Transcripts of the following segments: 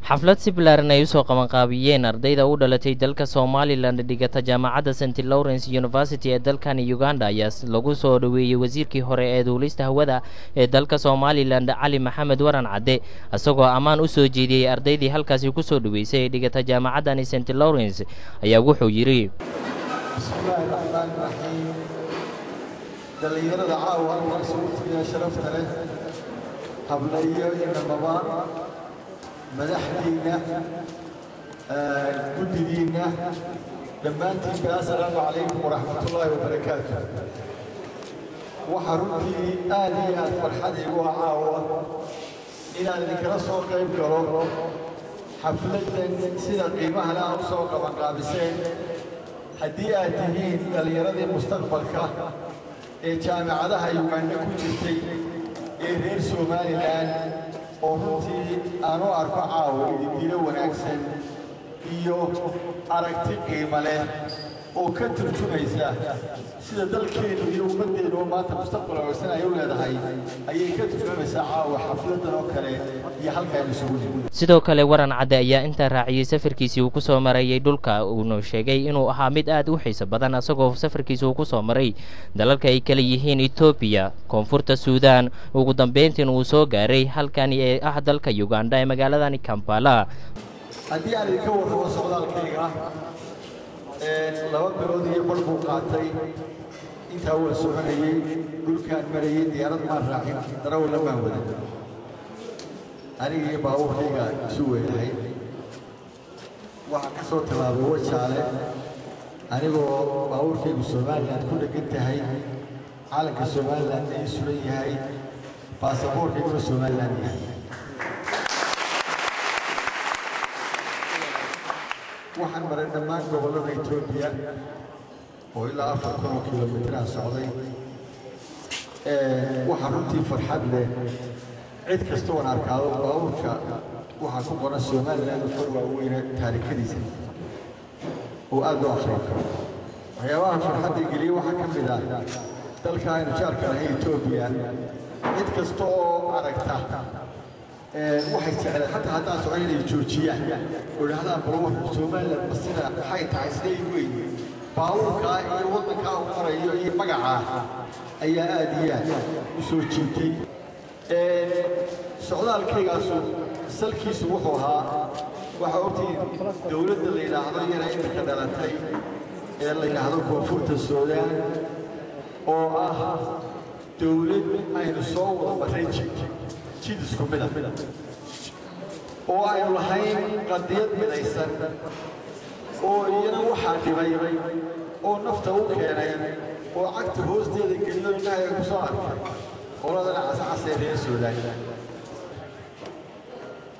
Xaflad si ballaaran ay usoo qabanqaabiyeen ardayda u dhalatay dalka Somaliland dhigata jaamacadda St Lawrence University ee dalkani Uganda ayaa lagu soo dhaweeyey wasiirkii hore ee duulista hawada ee dalka Somaliland, Cali Maxamed Waran Cadde, isagoo ammaan usoo jeediyey ardaydii halkaasi kusoo dhaweysay ee dhigata jaamacaddani St Lawrence ayaa wuxuu yidhi: Bismillaahi raxmaani raxiim. Dhallinyarada caawa halkan isugu timiya sharafta leh, hablayo iyo dhammaan madaxdiinna, guddidiinna, dhammaantiinba, assalaamu calaykum waraxmatullaahi wabarakaatu. Waxaa runtii aad iyo aad farxad iigu ah caawa inaan idinkala soo qayb galo xafladdan sida qiimaha leh aad u soo qabanqaabiseen, haddii aad tihiin dhallinyaradii mustaqbalka ee jaamicadaha Uganda ku jirtay ee reer Somaliland, oo runtii aan u arko caawa ididiilo wanaagsan iyo aragti qiimo leh oo ka turjumaysa sida dalkeennu iyo ummaddeennu oo maanta mustaqbal wanaagsan ay u leedahay ayay ka turjumaysaa caawa xafladdan oo kale iyo halkaan isugu nimid. Sidoo kale Waran Cadde ayaa intaa raaciyey safarkiisii uu kusoo marayay dhulka, uuna sheegay inuu ahaa mid aad u xiiso badan, isagoo safarkiisa uu kusoo maray dalalka ay kala yihiin Etoobiya, Koonfurta Suudaan, ugu dambeyntiina uu soo gaaray halkani ee ah dalka Uganda ee magaaladani Kampala. Haddii aan idinka warramo socdaalkayga, 2 bilood iyo bar buu qaatay. Intaa waan soconayey, dhulkaan marayey, diyaarad maan raacin, darawalna maan wadan, aniga iyo baabuurkayga isu weynahay. Waxaan ka soo tallaabay Wajaale anigoo baabuurkaygu Somaliland ku dheggan tahay, calanka Somalilandna ii suran yahay, baasaboorkayguna Somaliland yahay. Waxaan maray dhammaan gobollada Etoobiya oo ilaa 4000 oo kilomitir aan socday. Waxaa runtii farxad leh cid kasta oon arkaado baabuurka waxaa ku qoran Somaliland far waaweyne taariikhadiisa oo aad loo akhriyo. Waxyaabaha farxadda geliyey waxaa ka mid ah dalka aynu jaarka nahay Etoobiya, cid kasta oo aragta waxay jecleen xataa haddaan socon inay joojiyaan oo idhahdaan, "Bal war Somaliland ma sida maxay tahay, sidee weyn?" Baabuurkaa iyo waddankaa uu marayo iyo magacaa ayaa aad iyo aad u soo jiitay. Socdaalkaygaasu salkiisu wuxuu ahaa, waxaa ogtihiin dowladda la yidhaahdo yara iminka dhalatay ee la yidhaahdo Koonfurta Suudaan, oo ah dowlad aynu soo wada marray jid jid isku mid ah oo aynu lahayn qadiyad midaysan, oo iyana waxaa dhibay oo nafta u keenay oo cagta hoosteeda geliyo indhaha ku soo arkay qoladana cascasee reer Suudaan.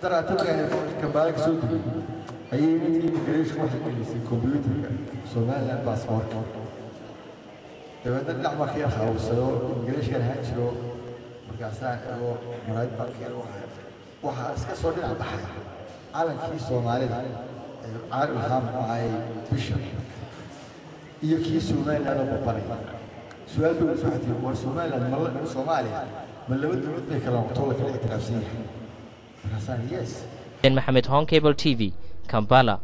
Daraata markaan Kambaale ka soo degay ayay intii immigration waxay gelisay computerka Somaliland baasaboorka. Dabeedna dhinac markii yar qaawsado immigration ahaan jiro, markaasaa ego marayd bankiga waxaa iska soo dhinac baxay calankii Soomaalida ee caalim ahaa, muxuu ahay, bisha iyo kii Somaliland oo babanay. Su-aal bay usoo xatiri: "War Somaliland ma Soomaaliya ma laba dowlad bay kala noqoto, la kala ictiraafsan yahay?" Markaasaan, "Yes." Maxamed, Horn Cable TV, Kampala.